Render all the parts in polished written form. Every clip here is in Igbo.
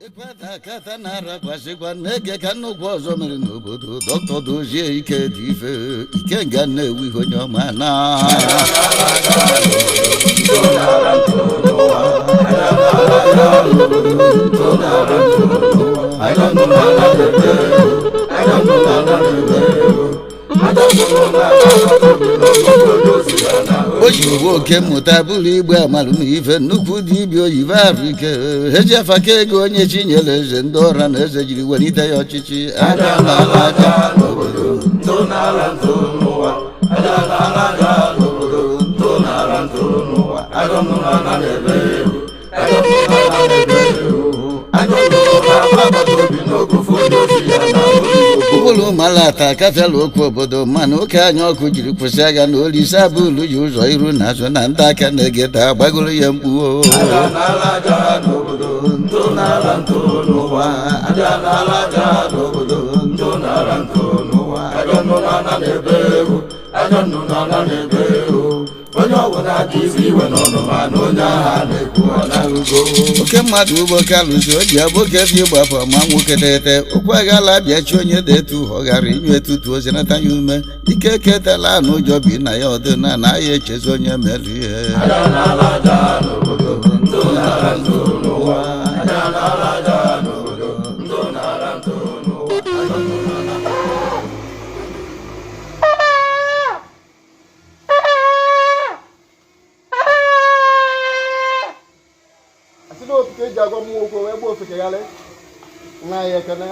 Ịkwata na-arakwasịkwa na-ege ka nnukwu ọzọ mere n'obodo. Dọkịta Dozie ike dị ife ike nga na-ewu ihe onye ọma na o ji uwe oke mmụta bụrụ igbe amalụmife, nnukwu dibịa oyibo arụ ike eji afaka ego, onye chi nyere eze ndị ọra na eze jiri welite ya ọchịchị aja n'ala aja n'obodo. Ụkpụrụ malata kafiala okwu obodo, mana oke anya ọkụ jiri kwụsị agha na Olise abụlu ji ụzọ iru na azụ na ndị aka na-egeta gbagoro ya mkpu. Oke mmadụ ugbo kalụzi o ji abụke fi gbapụ ma nwoke tete okwu aghala bịa chi onye dị etu ọ ghara inyu etutu ozinata ya ume ike ketela anụ ụjọ bi na ya ọdịna na ya echezi onye mere ihe. Asị na otu ka eji agwa mmụọ okwu wee gba ofekegharị nna anyị. Ekene,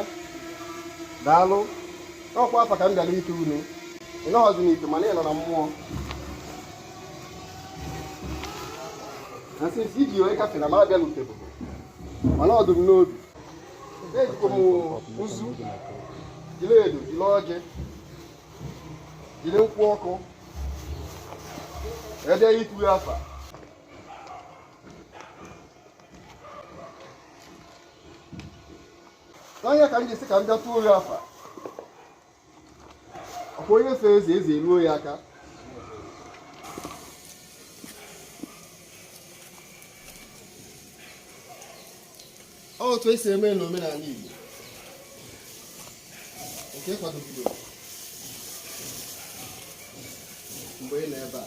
daalụ. N'ọkwa afa ka m bịara ike unu. Ị nọghọzi n'ite, mana ị nọ na mmụọ na sinsi iji wee kafe na m abịa n'utebụbụ, mana ọ dị m n'obi. Ejikwa m nzu, jiri edo, jiri ọjị, jiri nkwụ ọkụ ede itu afa. N'anya ka m ji sị ka m bịa tụọ ya afa. Ọkwa onye so eze eze eruo ya aka. Ọ otu esi eme n'omenala Igbo nke kwadobidoro mgbe ị nọ ebe a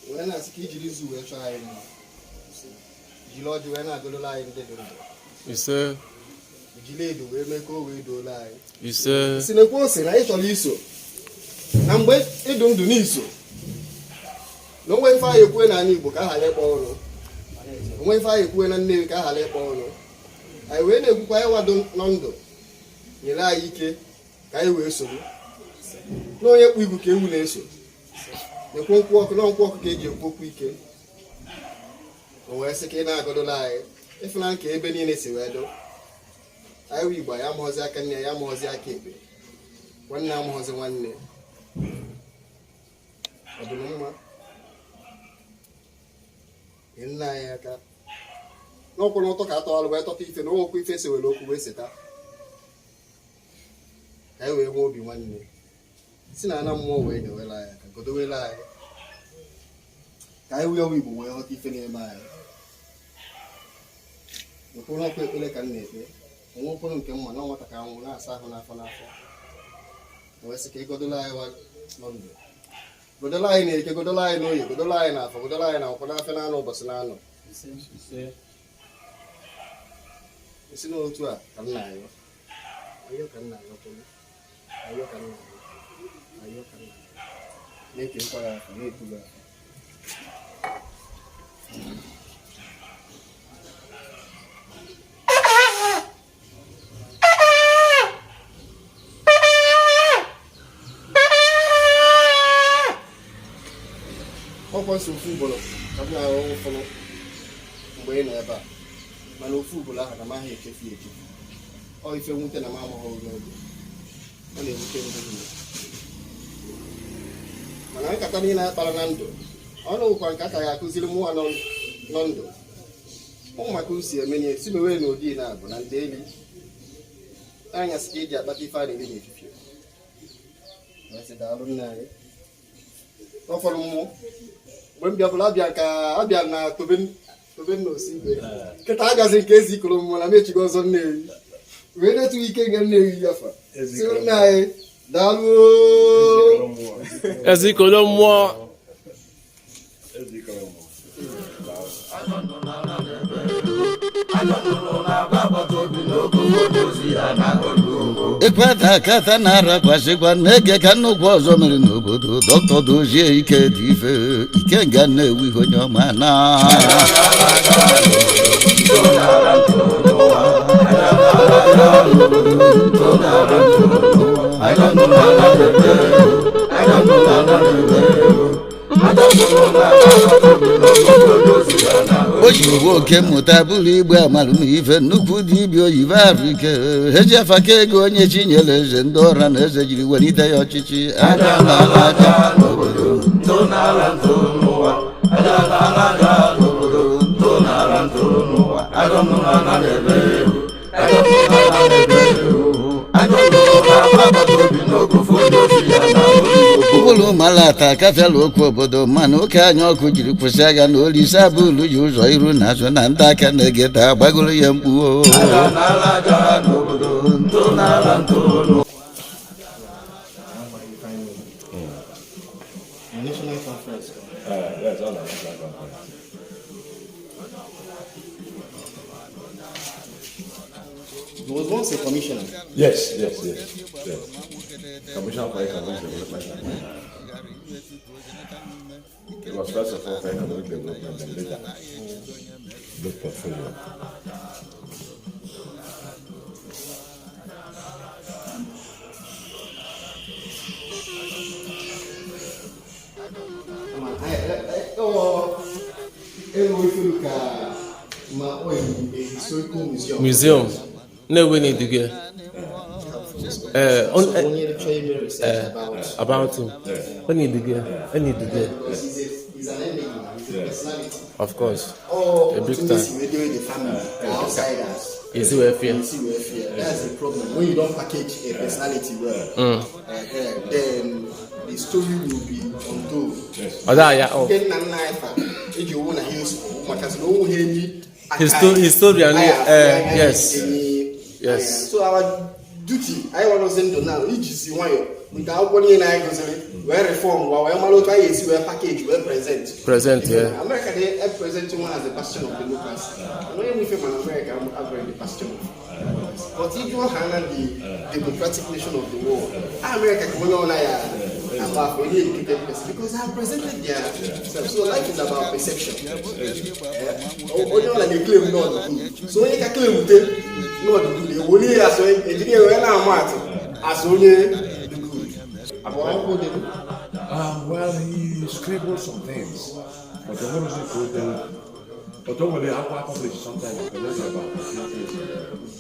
wee na-asị ka ijiri izu wee chọọ anyị mma, jiri ọjị wee na-agolola anyị ndị dị ndụ. Ise. Jiri edo wee mee ka o wee doola anyị. Ise. Si na-ekwu ose na anyị chọrọ iso na mgbe ịdụ ndụ n'iso na onwe ife anyị ekwue n'ala Igbo ka a ghara ịkpọ ọnụ, onwe ife anyị ekwue na Nnewi ka a ghara ịkpọ ọnụ. Anyị wee na-ekwukwa anyị wado nọ ndụ nyere anyị ike ka anyị wee soro na onye kpụ igwu ka ewu na-eso. Ekwu nkwụ ọkụ na nkwụ ọkụ ka eji ekwu okwu ike. O wee sị ka ị na-agọdola anyị ịfụna nke ebe niile si wee dụ anyị wụ Igbo. Anyị amaghọzi aka nne ya, amaghọzi aka ekpe, nwanne amaghọzi nwanne. Ọ dị mma nye nna anyị aka n'ọkwụ n'ụtọ ka atọghalụ wee tọta ife na okwu ife si were okwu wee seta ka anyị wee nwee obi nwanne, si na ana mmụọ wee nyewere anyị aka, godowere anyị ka anyị wee Igbo wee ghọta ife na-eme anyị. Okpuru ọkụ ekpere ka m na-ekpe onwe okpuru nke mma na nwata ka anwụ na-asa ahụ n'afọ n'afọ, wee sị ka ị godolo anyị nọ ndụ, godolo anyị na-eke, godolo anyị n'oye, godolo anyị n'afọ, godolo anyị na nkwụ n'afọ na-anọ ụbọchị na-anọ. Esi n'otu a ka m na-ayọ ayọ, ka m na-ayọ kwụrụ ayọ, ka m na-ayọ ayọ, ka m na-ayọ na-eke nkwa ya afọ na-etu ya afọ. Ọkwa nso ofu ugboro ka m na-arụ ụfọdụ mgbe ị nọ ebe a, mana ofu ugboro ahụ na m ahụ echefu echefu. Ọ ife nwute na m amaghị n'oge ọ na-ewute ndị niile, mana nkata niile anyị kpara na ndụ ọnụ nwụkwa nke aka ya akụziri mụnwa nọ ndụ ụmụ maka usi eme na esi mewe na odi na abụ na ndị eli anyasị ka eji akpata ife a na-eri n'efifie. Wee sị, daalụ nna anyị. Ọ fọrọ mmụọ mgbe m bịabụla abịa ka abịa na tobe tobe nna osi igwe kịta agazi nke ezi ikoro mmụọ na mechigo ọzọ Nnewi wee detu ike nke Nnewi ya fa si nna anyị daalụ. Eze ikolo mmụọ. Ekweta akata na-arakwasịkwa na-ege ka nnukwu ọzọ mere n'obodo. Dọkịta Dozie Ike dị ife ike nga Nnewi, onye ọma na o ji uwe oke mmụta bụrụ igbe amalụmife, nnukwu dibịa oyibo arụ ike eji afaka ego, onye chi nyere eze ndị ọra na eze jiri welite ya ọchịchị aka n'ala aka n'obodo. Ụkpụrụ malata akafiala okwu obodo, mana oke anya ọkụ jiri kwụsị agha na Olise abụlu ji ụzọ iru na azụ na ndị aka na-egeta agbagoro ya mkpu o. National conference. Yes, all national conference. He was once a commissioner. Yes. Commissioner for Economic Development and Finance. He was first of all for economic development and later this portfolio. Ma enwe ifuru ka ma ọ yi a historical museum. Museum Nnewi na-eduga Onye chọrọ ime research about about him, ọ na-eduga, ọ na-eduga. Because he's an enigma, he's a personality. Of course. Or A big otu ndị time. si wee dewe the family, the outsiders. Ezi wee fie. You see where fear. That's the problem. When you don't package a personality well, then the story will be untold. Ọ daa ya ọ Nke nna nna anyị fa eji owu na ha eso maka na owu ha enyi aka Historian, anyị afụ anya yes. enyi Yes. anya. So our duty anyị nọzi ndụ now ijizi nwayọ nke akwụkwọ niile anyị gụziri wee reform wa wee mara otu anyị esi wee package wee present. Present, yeah. America dey present one as a bastion of democracy. And onye nwe ife mana America abụghị the bastion of democracy. But if you ha na the democratic nation of the world, America ka onye ọna ya agba afọ onye educated person because they have presented their self. So life is about perception. Onye ọla na-eclaim not good. So onye ka claim te not good, ewoli ya so ejiri ya wee na-ama atụ as onye dị good. Agbamakwụkwọ dị. Well, he scribbled some things, but the one who quoted, but don't worry, I published sometime about about some of his speeches.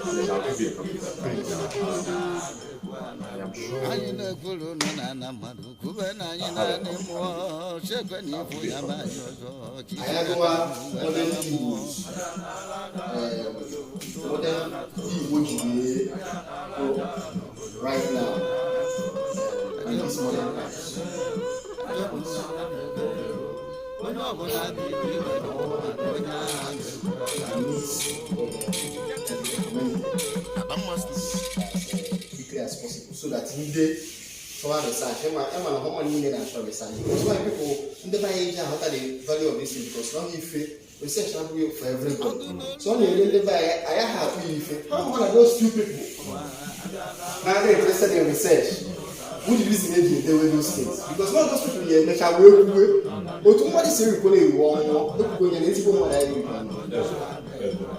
Collected, I'll give you a copy of that right now. I am sure. Anyị na-ekwuru unu na ana mmadụ kwube na anyị na-anị mmụọ chekwe na ịfụ ya ma anyị ọzọ ka Anyị agụwa modern Igbo, modern Igbo ji wee bụ right now, in this modern times. Onye ọbụla dị iwe onye agha. And needs to be recommended as quickly as possible so that ndị chọwa research ịma na ọma niile na-achọ research, because why people ndị be anyị ji aghọta the value of this thing, because na ọ ife research abụghị for everybody, so ọ na-ere ndị be anyị anyị ha akpụ ya ife ha hụ na those few people na-adị interested in research who the reason eji edewe those things, because not those people ya emecha wee kwuwe otu mmadụ si erikwo na-ewu ọnwụọ ekwukwe onye na ezigbo mmadụ anyị erikwa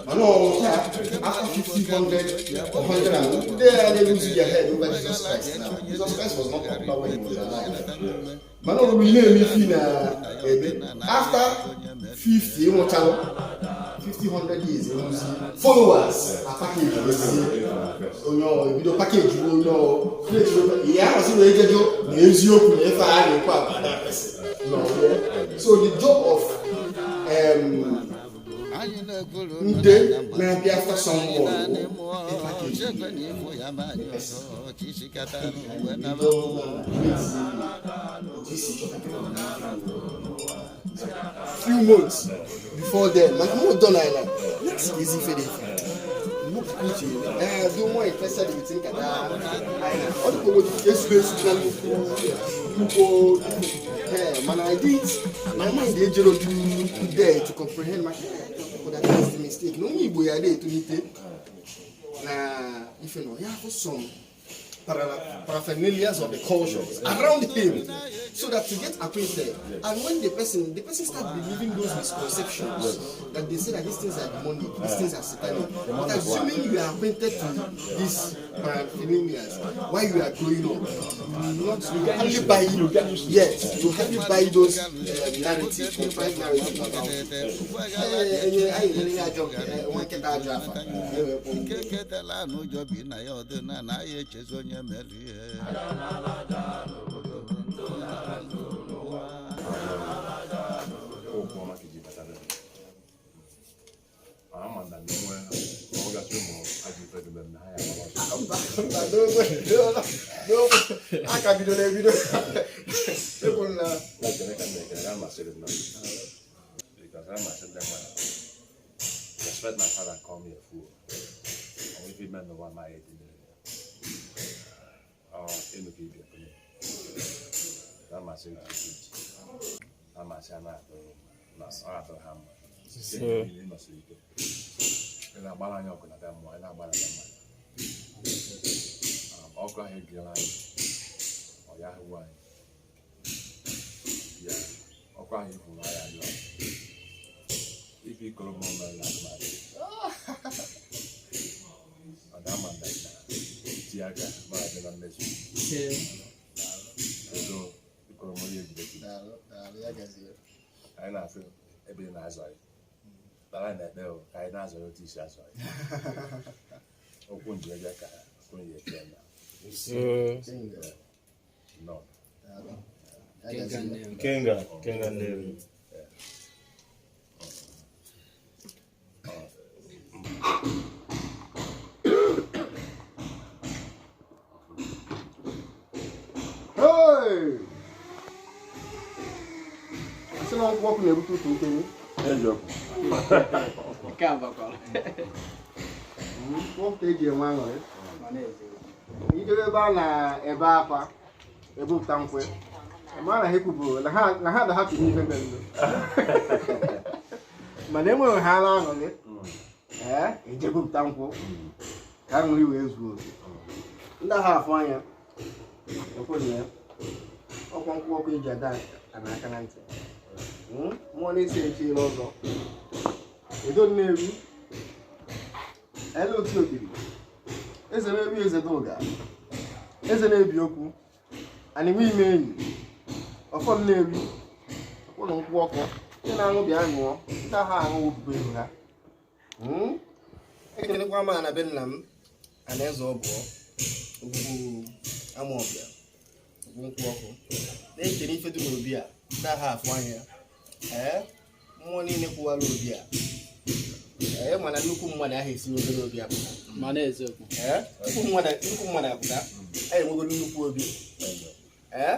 mana ọnwụ taa after 50, 100, 100 and they are losing their head over Jesus Christ. Now Jesus Christ was not popular when he was alive, mana ọ bụrụ ị na-eme ife na ebe after 50 ịnwụchalụ 50, 100 years enwuzi followers a package ozi onye ọ ebido package onye ọ create ihe ahụ wee jejo na eziokwu na ife a na-ekwu about that person. No, yeah. So the job of Anyị Ndị na-abịa after someone wụ a package. Bido na isi chọpụtara few months before then, mana mụ dọ n'ala na-asị ka ezi ife dị ife uche ee dị more interested with nkata anyị na ọ dịkwa onwe esu esu na nnukwu nnukwu ee, mana I didn't, my mind ejero do there to comprehend my that is the mistake na onye Igbo ya na-etolite na ife nọ ya hụ some paraphernalias of the cultures around him so that to get acquainted. And when the person start believing those misconceptions that they say that these things are demonic, these things are satanic, but assuming you are acquainted to these paraphernalias while you are growing up, you will not, you hardly buy, yes, you hardly buy those narrative, contrived narrative about it. Enye anyị nyere ya ajọ nwa nkịta ajọ afa e wee kwụọ Ike ụgwọ. ketela n'ụjọ bi na ya ọdị na na ya echezi onye mere ihe. Okwu ọma ka iji bata be m. Ama na n'onwe ọ gasị ụmụ ajọ ife dị na ha ya agba ọsọ. Mba, mba, n'ogbe n'ogbe aka bidola ebido ekwuru na Na-ekele ka m na-ekele ya masịrị m na because I masịrị ndị mmadụ. Respect my father call me a fool. Onwe ife ime n'ụwa ma ya edinere ya. Ọ enu ka ibi ekwenye. Na masịrị ka isi ji. Na masị a na-atụrụ na ọ atụrụ ha mma. Ị nọsiri ike. Ị na-agbara anyị ọgụ na be mmụọ, ị na-agbara be mmadụ. Ọkụ ahụ ebiela anyị, ọ ya ahụwo anyị. Ya, ọkụ ahụ ifuru anyị anyụ. Ife ikoro m ọnụ na atụmatụ. Ọ na-ama na itinye aka ma abịa na mmezu. Edo ikoro m onye ejide gị. Daalụ, daalụ, ya gazie. Anyị na-asị ebe ị na-azọ anyị. Bara anyị na-ekpe o, ka anyị na-azọ ya otu isi azọ anyị. Okwu nji ebe ka okwu nji eke na. Chinga. Nnọọ. Daalụ, ya gazie. Kenga, Kenga Ndewi. Hey! Asị na nkwụ ọkụ na-ebute ụtụ nkenye. Eziokwu. Nke a bakwara. Nkwụ ọkụ ka eji enwe aṅụrị. Ijebe ebe a na-ebe akwa ebupụta nkwụ, ma na ha ekwuburu na ha da hapụ n'ife mere, mana enweghị ha na aṅụrị ee ejebupụta nkwụ ka aṅụrị wee zuo oke. Ndị agha afụ anya ekweghị ya ọkwa nkwụ ọkụ eji ada ana aka na ntị. Mmụọ na-esi echiela ọzọ edo Nnewi ele otu okiri eze na-ebi eze dụga eze na-ebi okwu anịnwe ime enyi ọfọ Nnewi ụlọ nkwụ ọkụ ndị na-aṅụ bịa ṅụọ, ndị agha aṅụ wụpụkwa ego ha. Ekelekwa m ana be nna m ana eze ọbụọ ogbugbu amaọbịa bụ nkwụ ọkụ na-ekele ife dị n'obi a ndị agha afụ anya ee mmụọ niile kwụwara obi a ee, mana nnukwu mmadụ ahụ esi n'obere obi apụta. Mana eziokwu. Ee, nnukwu mmadụ apụta, anyị enwegoro nnukwu obi ee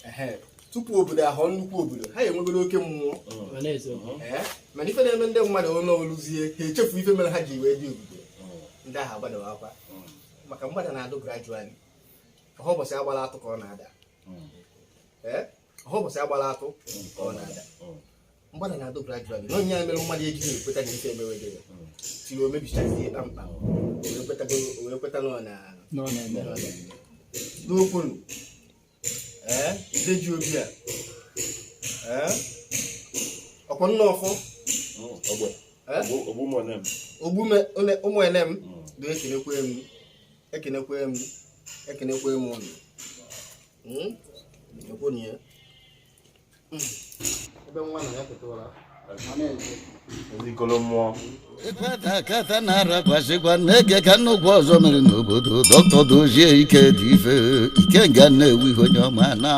ehe tupu obodo ahọ nnukwu obodo ha enwegoro oke mmụọ. Mana eziokwu. Ee, mana ife na-eme ndị mmadụ ụlọ oluzie ha echefu ife mere ha ji wee dị obodo ndị ahụ agbadawa akwa maka mmadụ na-adụ gradually. Ọha ụbọchị agbala atụ ka ọ na-ada. Ee, ọha ụbọchị agbala atụ ka ọ na-ada. Mmadụ na-adụ gradually na onye ya mere mmadụ ejighị ekweta na ife emewe gị tiri o mebichazie kpamkpam o wee kweta na ọ na Nọ na-eme. N'okwunu ee ndị ji obi a ee ọkwa nna ọfọ. Ogbe. Ee? Ogbu ụmụ m. Ogbu ụmụ enem dị, ekenekwe m, ekenekwe m, ekenekwe m ụnụ. Ekwunu ya ebe nwa na ya pụta ụra. Mana eziokwu. Ndị ikolo mmụọ. Ekweta kata na-arakwasịkwa na-ege ka nnukwu ọzọ mere n'obodo. Dọkịta Dozie ike dị ife ike nga Nnewi onye ọma na